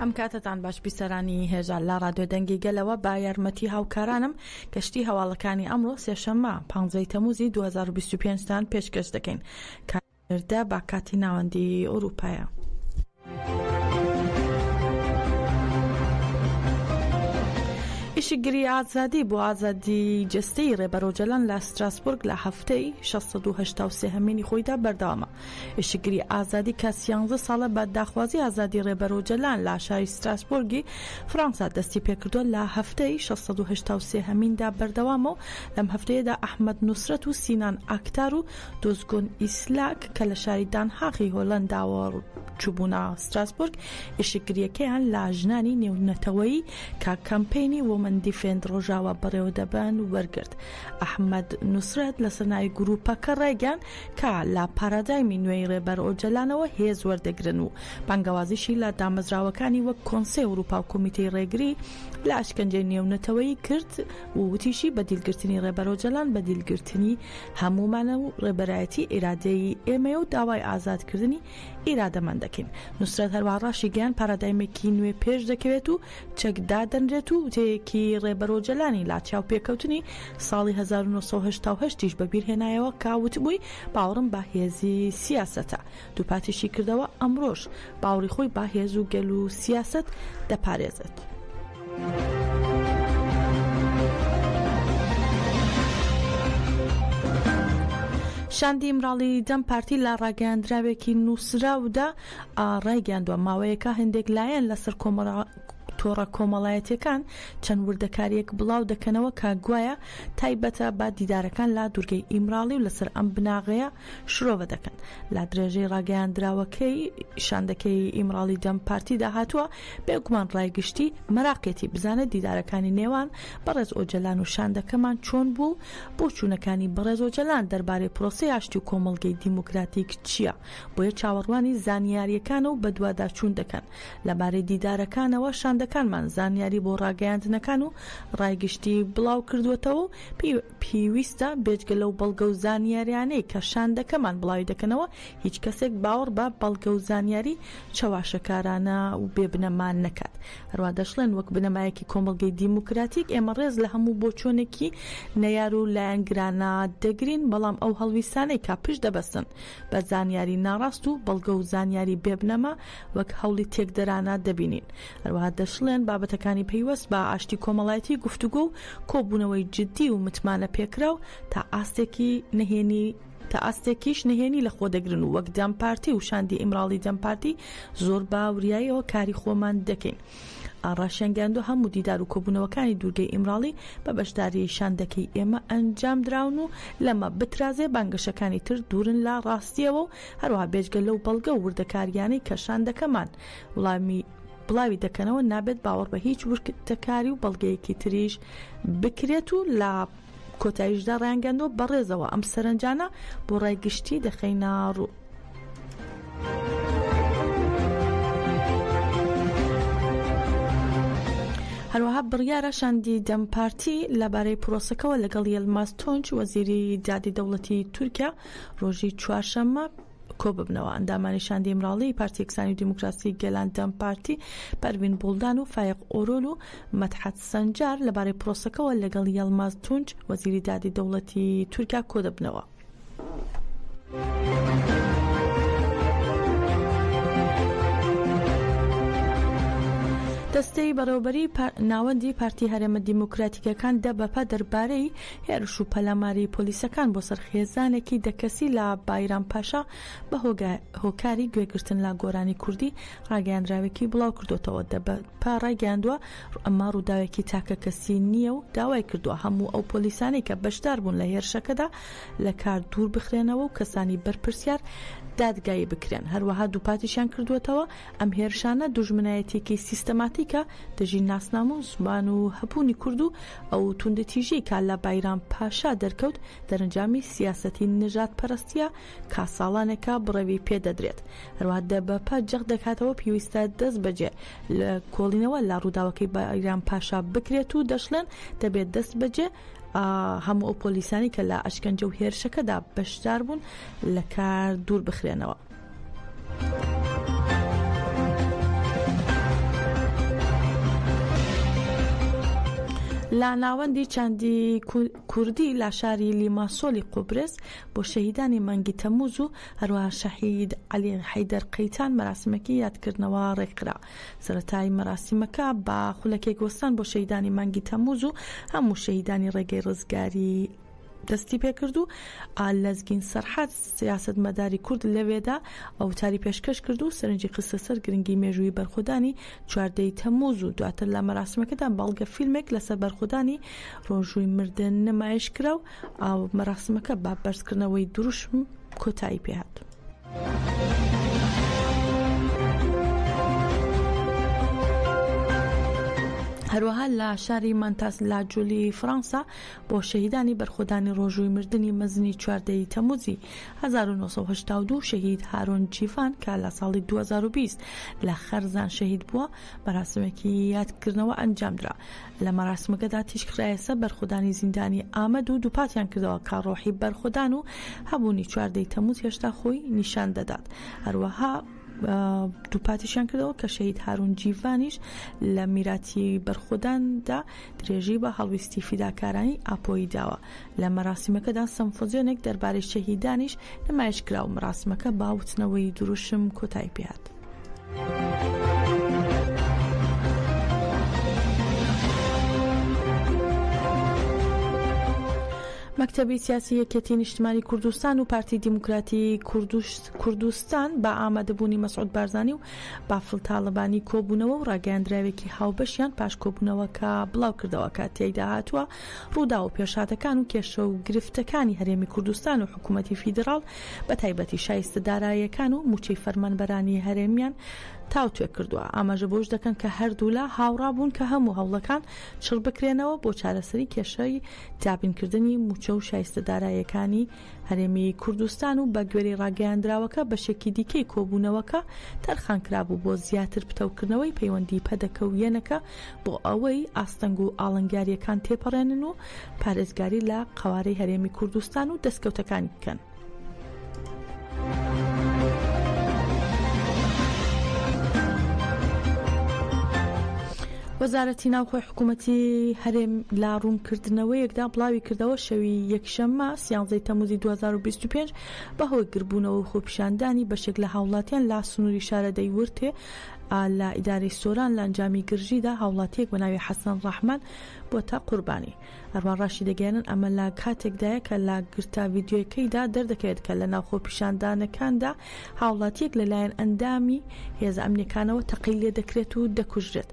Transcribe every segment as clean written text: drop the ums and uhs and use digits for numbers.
ئەم کاتەتان باش بیسەرانی هێژا لە ڕادیۆ دەنگی گەلەوە بە یارمەتی هاوکارانم گەشتی هەواڵەکانی ئەمڕۆ سێشەممە پانزەی تەموزی 2025 تان پێشکەش دەکەین کاردە با کاتی ناوەندی ئەوروپایە. ئیشکگری ئازادی بۆ ئازادی جەستەی ڕێبەر ئۆجەلان لە ستراسبورگ لە هەفتەی 683 هەمینی خۆیدا بەردەوامە. ئیشکگری ئازادی کە سیانزە ساڵە بە داخوازی ئازادی ڕێبەر ئۆجەلان لە شاری ستراسبۆرگی فڕانسا دەستی پێکردووە لە هەفتەی 683 هەمیندا بەردەوامە و لەم هەفتەیەدا ئەحمەد نوسرەت و سینان ئاکتار و دۆزگۆن ئیسلاک کە لە شاری دانهاخی هۆلەنداوە چووبوونە ستراسبۆرگ ئیشکگرییەکەیان لە ژنانی نێونەتەوەیی کە کەمپەینی Women Defend ڕۆژاوا بەڕێوەدەبەن وەرگرت. ئەحمەد نوسرەت لەسەر ناوی گرووپەکە ڕایگەیاند کە لە پارادایمی نوێی ڕێبەر ئۆجەلانەوە هێز وەردەگرن و بانگەوازیشی لە دامەزراوەکانی وەک کۆنسەی ئەوروپا و کۆمیتەی ڕێگری لە ئەشکەنجەی نێونەتەوەیی کرد و وتیشی بە دیلگرتنی ڕێبەر ئۆجەلان بە دیلگرتنی هەموومانە و ڕێبەرایەتی ئیرادەی ئێمەیە و داوای ئازادکردنی ئیرادەمان دەکەین. نوسرەت هەروەها ڕاشیگەیاند پارادایمێکی نوێ پێش دەکەوێت و چەک دادەنرێت و وتەیەکی ڕێبەر ئۆجەلانی لە چاوپێکەوتنی ساڵی 1988 یش بەبیرهێنایەوە کە وتبووی باوەڕم بە هێزی سیاسەتە. دووپاتیشی کردەوە ئەمڕۆش باوەڕی خۆی بە هێز و گەل و سیاسەت دەپارێزێت. شاندی ئیمراڵی دەم پارتی لە ڕاگەیاندراوێکی نووسراودا ڕایگەیاندووە، ماوەیەکە هەندێک لایەن لەسەر تۆڕە کۆمەڵایەتیەکان چەند وردەکاریەک بڵاو دەکەنەوە کە گوایە تایبەتە بە دیدارەکان لە دوورگەی ئیمراڵی و لەسەر ئەم بناغەیە شرۆڤە دەکەن. لە درێژەی ڕاگەیاندراوەکەی شاندەکەی ئیمراڵی دەم پارتیدا هاتووە، بێگومان ڕای گشتی مەراقیەتی بزانێت دیدارەکانی نێوان بەڕێز ئۆجەلان و شاندەکەمان چۆن بوو و بۆچوونەکانی بەڕێز ئۆجەلان دەربارەی پرۆسەی ئاشتی و کۆمەڵگەی دیموکراتیک چییە، بۆیە چاوەڕوانی زانیارییەکانە و بەدواداچوون دەکەن. لەبارەی دیدارەکانەوە شاندەکانمان زانیاری بۆ ڕاگەیاندنەکان و ڕای گشتی بڵاوکردووەتەوە و پێویستە بێجگە لەو بەڵگە و زانیاریانەی کە شاندەکەمان بڵاوی دەکەنەوە، هیچ کەسێک باوەڕ بە بەڵگە و زانیاری چەواشەکارانە و بێ بنەما نەکات. هەروا دەشڵێن وەک بنەمایەکی کۆمەڵگەی دیموکراتیک ئێمە ڕێز لە هەموو بۆچۆنێکی نەیار و لایەنگرانە دەگرین، بەڵام ئەو هەڵویستانەی کە پشت دەبەستن بە زانیاری ناڕاست و بەڵگە و زانیاری بێ بنەما وەک هەوڵی تێکدەرانە دەبینین. هەروەها دەشڵێن بابەتەکانی پەیوەست بە ئاشتی کۆمەڵایەتی گفتوگۆ و کۆبوونەوەی جددی و متمانە پێکراو تا ئاستێکی نهێنی تا ئاستێکیش نهێنی لە خۆ دەگرن و وەک دەم پارتی و شاندی ئیمراڵی دەم پارتی زۆر بە وریاییەوە کاری خۆمان دەکەین. ڕاشیانگەیاندووە هەموو دیدار و کۆبوونەوەکانی دوورگەی ئیمراڵی بە بەشداریی شاندەکەی ئێمە ئەنجامدراون و لەمە بترازێ بانگەشەکانی تر دوورن لە ڕاستییەوە و هەروەها بێجگە لەو بەڵگە و وردەکارییانەی کە شاندەکەمان وڵامی بڵاوی دەکەنەوە نابێت باوەڕ بە هیچ وردەکاری و بەڵگەیەکی تریش بکرێت و لە کۆتاییشدا ڕایانگەیاندووە بەڕێزەوە ئەم سەرنجانە بۆ ڕای گشتی دەخەینە ڕوو. هەروەها بڕیارە شاندی دەم پارتی لەبارەی پرۆسەکەوە لەگەڵ یەلماز تونچ وەزیری دادی دەوڵەتی تورکیا ڕۆژی چوارشەممە کۆببنەوە. ئەندامانی شاندی ئیمراڵی پارتی یەکسانی و دیموکراسی گەلان دەم پارتی پەروین بوڵدان و فایەق ئۆرۆل و مەدحەت سەنجار لەبارەی پرۆسەکەوە لەگەڵ یەڵماز تونچ وەزیری دادی دەوڵەتی تورکیا کۆدەبنەوە. دەستەی بەڕێوەبەری ناوەندی پارتی هەرێمە دیموکراتیکەکان دەبەپە دەربارەی هێرش و پەلاماری پۆلیسەکان بۆ سەر خێزانێکی دە کەسی لە بایرام پاشا بە هۆکاری گوێگرتن لە گۆرانی کوردی ڕاگەیاندراوێکی بڵاوکردۆتەوە. دەبەپە ڕایگەیاندووە، ئەمە ڕووداوێکی تاکەکەسی نییە و داوای کردووە هەموو ئەو پۆلیسانەی کە بەشداربوون لە هێرشەکەدا لە کار دوور بخرێنەوە و کەسانی بەرپرسیار دادگایی بکرێن. هەروەها دووپاتیشیان کردووەتەوە، ئەم هێرشانە دوژمنایەتییەکی سیستەماتیکە دژی ناسنامە و زمان و هەبوونی کورد و ئەو توندوتیژیەی کە لە بایرام پاشا دەرکەوت دەرەنجامی سیاسەتی نەژادپەرستییە کە ساڵانێکە بڕەوی پێدەدرێت. هەروەها دەبەپە جەخت دەکاتەوە پێویستە دەستبەجێ لێکۆڵینەوە لە ڕووداوەکەی بایرام پاشا بکرێت و دەشڵێن دەبێت دەستبەجێ هەموو ئەو پۆلیسانەی کە لە ئەشکەنجە و هێرشەکەدا بەشدار بوون لە کار دوور بخرێنەوە. لە ناوەندی چاندی کوردی لە شاری لیماسۆلی قوبرس بۆ شەهیدانی مانگی تەمووز و هەروەها شەهید عەلی حەیدەر قەیتان مەراسیمێکی یادکردنەوە ڕێکخرا. سەرەتای مەراسیمەکە بە خولەکێک وەستان بۆ شەهیدانی مانگی تەمووز و هەموو شەهیدانی ڕێگەی ڕزگاری دەستی پێکرد و لەزگین سەرحەد سیاسەتمەداری کورد لەوێدا وتاری پێشکەش کرد و سەرنجی خستە سەر گرنگی مێژووی بەرخۆدانی چواردەی تەمووز و دواتر لە مەراسیمەکەدا بەڵگە فیلمێک لەسەر بەرخۆدانی ڕۆژووی مردن نمایش کرا و مەراسیمەکە بە بەرزکردنەوەی دروشم کۆتایی پێهات. هەروەها لە شاری مانتاس لاجولی فڕەنسا بۆ شەهیدانی بەرخۆدانی ڕۆژووی مردنی مەزنی چواردە ی تەمووزی 1982 شەهید هارون جیڤان کە لە ساڵی 2020 لە خەرزان شەهید بووە مەراسمێکی یادکردنەوە ئەنجامدرا. لە مەراسمەکەدا تیشک خرایە سەر بەرخۆدانی زیندانی ئامەد و دووپاتیان کردەوە کە ڕۆحی بەرخۆدان و هەبوونی چواردە ی تەمووز هێشتا خۆی نیشان دەدات. هەروەها دووپاتیشیان کردەوە کە شەهید هارون جیڤانیش لە میراتی بەرخۆداندا درێژەی بە هەڵویستی فیداکارانی ئاپۆیی داوە. لە مەراسیمەکەدا سەمفۆزیۆنێک دەربارەی شەهیدانیش نمایش کرا و مەراسیمەکە بە وتنەوەی دروشم کۆتایی پێهات. مەکتەبی سیاسی یەکێتی نیشتمانی کوردستان و پارتی دیموکراتی کوردستان بە ئامادەبوونی مەسعود بارزانی و بافڵ تاڵەبانی کۆبوونەوە و ڕاگەیاندراوێکی هاوبەشیان پاش کۆبوونەوەکە بڵاوکردەوە کە تیایدا هاتووە ڕووداو و پێشهاتەکان و کێشە و گرفتەکانی هەرێمی کوردستان و حکوومەتی فیدڕاڵ بە تایبەتی شایستە داراییەکان و مووچەی فەرمانبەرانی هەرێمیان تاوتوێ کردووە. ئاماژە بەوەش دەکەن کە هەردوولا هاوڕا بوون کە هەموو هەوڵەکان چڕ بکرێنەوە بۆ چارەسەری کێشەی دابینکردنی مووچە و شایستە داراییەکانی هەرێمی کوردستان و بەگوێرەی ڕاگەیاندراوەکە بەشێکی دیکەی کۆبوونەوەکە تەرخانکرابوو بۆ زیاتر پتەوکردنەوەی پەیوەندی پەدەکە و یەنەکە بۆ ئەوەی ئاستەنگ و ئاڵنگارییەکان تێپەڕێنن و پارێزگاری لە قەوارەی هەرێمی کوردستان و دەستکەوتەکانی بکەن. وەزارەتی ناوخۆی حکوومەتی هەرێم لە ڕوونکردنەوەیەکدا بڵاوی کردەوە شەوی یەکشەممە سیانزەی تەموزی 2025 بەهۆی گربوونەوە و خۆپیشاندانی بەشێک لە هاوڵاتیان لە سنووری شارەدێی ورتێ لە ئیدارەی سۆران لە ئەنجامی گرژیدا هاوڵاتیەک بە ناوی حەسەن ڕەحمان بۆتە قوربانی. هەروەها ڕاشیدەگەیەنن ئەمە لە کاتێکدایە کە لە گرتە ڤیدیۆیەکەیدا دەردەکەوێت کە لە ناو خۆپیشاندانەکاندا هاوڵاتیەک لەلایەن ئەندامی هێزە ئەمنیەکانەوە تەقەی لێدەکرێت و دەکوژرێت.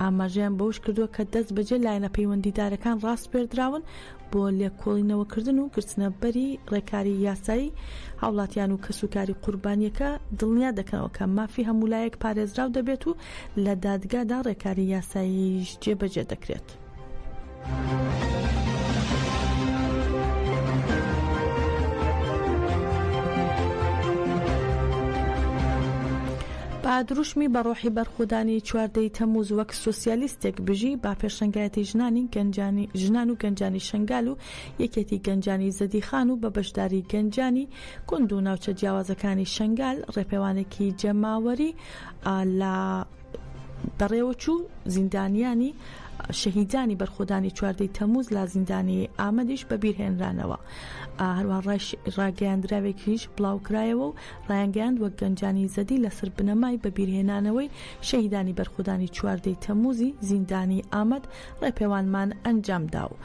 ئاماژەیان بەوەشکردووە کە دەستبەجێ لایەنە پەیوەندیدارەکان ڕاسپێردراون بۆ لێکۆڵینەوەکردن و گرتنەبەری ڕێکاری یاسایی، هاوڵاتیان و کەسوکاری قوربانییەکە دڵنیا دەکەنەوە کە مافی هەموولایەک پارێزراو دەبێت و لە دادگادا ڕێکاری یاساییش جێبەجێ دەکرێت. بە دروشمی بە ڕۆحی بەرخۆدانی چواردەی تەمووز وەک سۆسیالیستێک بژی با پێشەنگایەتی ژنانی گەنجانی ژنان و گەنجانی شەنگال و یەکێتی گەنجانی زەدیخان و بە بەشداری گەنجانی گوند و ناوچە جیاوازەکانی شەنگال ڕێپێوانێکی جەماوەری لە بەڕێوەچوو، زیندانیانی شەهیدانی بەرخۆدانی چواردەی تەمووز لە زیندانی ئامەدیش بەبیرهێنرانەوە. هەروەها ڕاگەیاندراوێکیش بڵاوکرایەوە و ڕایانگەیاند وەک گەنجانی زەدی لەسەر بنەمای بەبیرهێنانەوەی شەهیدانی بەرخۆدانی چواردەی تەمووزی زیندانی ئامەد ڕێپێوانمان ئەنجامدا و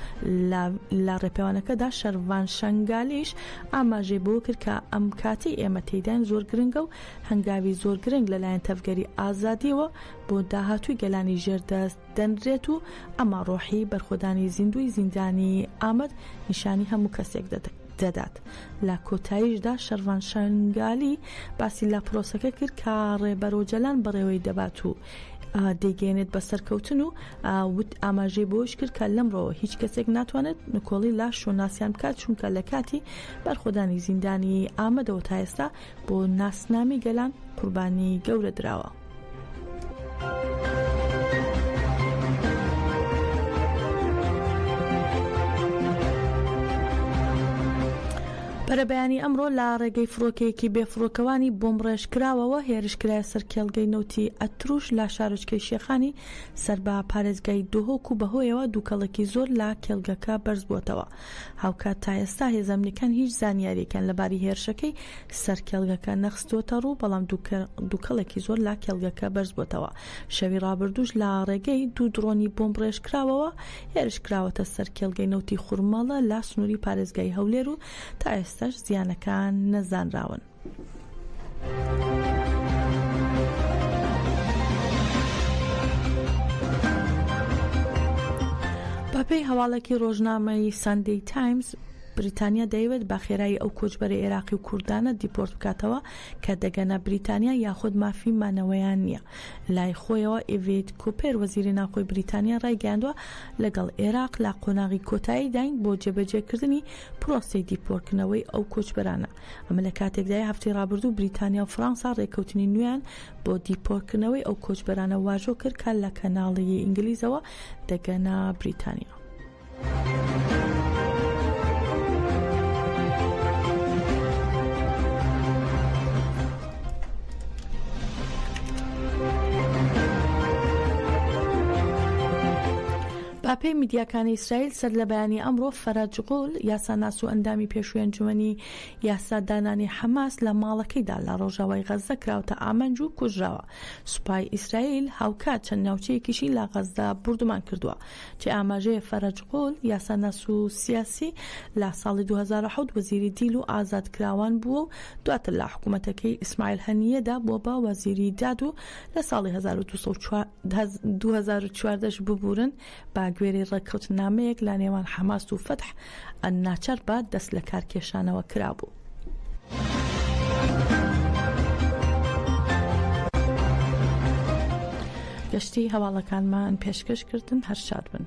لە ڕێپێوانەکەدا شەرڤان شەنگالیش ئاماژەی بەوە کرد کە ئەم کاتەی ئێمە تێیداین زۆر گرنگە و هەنگاوی زۆر گرنگ لەلایەن تەڤگەری ئازادییەوە بۆ داهاتووی گەلانی ژێردەست دەنرێت و ئەمە ڕۆحی بەرخۆدانی زیندووی زیندانی ئامەد نیشانی هەموو کەسێک دەدات. لە کۆتاییشدا شەڕڤان شەنگالی باسی لە پرۆسەکە کرد کە ڕێبەر ئۆجەلان بەڕێوەی دەبات و دەیگەیەنێت بە سەرکەوتن و وت ئاماژەی بەوەش کرد کە لەمڕۆوە هیچ کەسێک ناتوانێت نکۆڵی لە شوناسیان بکات چونکە لە کاتی بەرخۆدانی زیندانی ئامەدەوە تا ئێستا بۆ ناسنامی گەلان قوربانی گەورە دراوە. بەرەبەیانی ئەمڕۆ لە ڕێگەی فڕۆکەیەکی بێفڕۆکەوانی بۆمبڕێژکراوەوە هێرشکرایە سەر کێڵگەی نەوتی ئەتروش لە شارۆچکەی شێخانی سەر بە پارێزگای دهۆک و بەهۆیەوە دووکەڵێکی زۆر لە کێڵگەکە بەرزبووەتەوە. هاوکات تا ئێستا هێزە ئەمنیەکان هیچ زانیارییەکیان لەبارەی هێرشەکەی سەر کێڵگەکە نەخستووەتەڕوو، بەڵام دووکەڵێکی زۆر لە کێڵگەکە بەرزبووەتەوە. شەوی ڕابردووش لە ڕێگەی دوو دڕۆنی بۆمبڕێژکراوەوە هێرش کراوەتە سەر کێڵگەی نەوتی خورمەڵە لە سنووری پارێزگای هەولێر و تا ئێستاش زیانەکان نەزانراون. بەپێی هەواڵێکی ڕۆژنامەی ساندەی تایمز، بریتانیا دەیەوێت بە خێرایی ئەو کۆچبەرە ئێراقی و کوردانە دیپۆرت بکاتەوە کە دەگەنە بریتانیا یاخود مافی مانەوەیان نییە. لای خۆیەوە ئیڤیت کوپێر وەزیری ناوخۆی بریتانیا ڕایگەیاندووە، لەگەڵ ئێراق لە قۆناغی کۆتاییداین بۆ جێبەجێکردنی پرۆسەی دیپۆرکردنەوەی ئەو کۆچبەرانە. ئەمە لە کاتێکدایە هەفتەی ڕابردوو بریتانیا و فڕانسا ڕێککەوتنی نوێیان بۆ دیپۆرکردنەوەی ئەو کۆچبەرانە واژۆ کرد کە لە کەناڵی ئینگلیزەوە دەگەنە بریتانیا. بەپێی میدیاکانی ئیسرائیل سەرلەبەیانی ئەمڕۆ فەرەج غول، یاساناس و ئەندامی پێشووی ئەنجومەنی یاسادانانی حەماس لە ماڵەکەیدا لە ڕۆژاوای غەززە کراوەتە ئامانج و کوژراوە. سوپای ئیسرائیل هاوکات چەند ناوچەیەکیشی لە غەززە بوردومان کردووە. جێ ئاماژەیە فەرەج غول، یاساناس و سیاسی لە ساڵی 2007 وەزیری دیل و ئازادکراوان بووە و دواتر لە حکومەتەکەی ئیسماعیل هەنییەدا بووە بە وەزیری داد و لە ساڵی 2014 ببورن بە گوێرەی ڕێککەوتننامەیەک لە نێوان حەماس و فەتح ناچار بە دەست لەکارکێشانەوە کرابوو. گەشتی هەواڵەکانمان پێشکەش کردن هەر شاد بن.